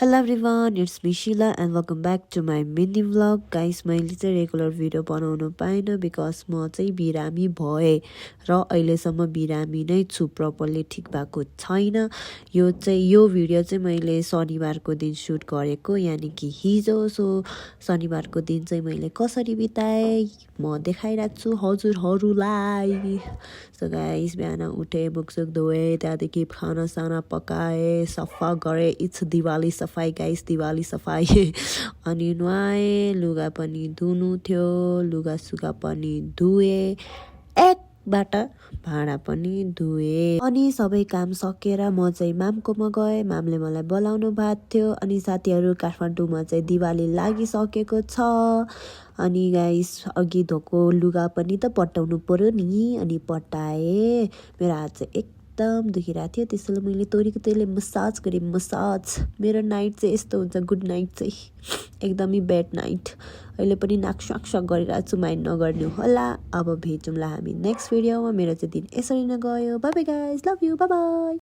Hello everyone, it's me Sheila and welcome back to my mini vlog. Guys, मैले चाहिँ regular video बनाउन पाइनँ because म चाहिँ बिरामी भएँ र अहिलेसम्म बिरामी नै छु, प्रपरली ठिक भएको छैन। यो भिडियो चाहिँ मैले शनिबारको दिन सुट गरेको, यानि कि हिजो। सो शनिबारको दिन चाहिँ मैले कसरी बिताएँ म देखाइरहेको छु हजुरहरूलाई। सो गाइस, बिहान उठेँ, मुखसुख धोएँ, त्यहाँदेखि खानासाना पकाएँ, सफा गरेँ। इट्स दिवाली सफाई गाइस, दिवाली सफाई। अनि नुहाएँ, लुगा पनि धुनु थियो, लुगा सुगा पनि धुएँ, एकबाट भाँडा पनि धुएँ। अनि सबै काम सकेर म चाहिँ मामकोमा गएँ। मामले मलाई बोलाउनु भएको थियो। अनि साथीहरू, काठमाडौँमा चाहिँ दिवाली लागिसकेको छ। अनि गाइस, अघि धोको लुगा पनि त पट्टाउनु पर्यो नि, अनि पट्टाएँ। मेरो हात चाहिँ एकदम दुखिरहेको थियो, त्यसैले मैले तोरीको तेलले मसाज गरेँ। मेरो नाइट चाहिँ यस्तो हुन्छ, गुड नाइट चाहिँ एकदमै ब्याड नाइट। अहिले पनि नाक स्वाक गरिरहेको छु, माइन्ड नगर्नु होला। अब भेटौँला हामी नेक्स्ट भिडियोमा। मेरो चाहिँ दिन यसरी नै गयो। By by guys, love you, by by.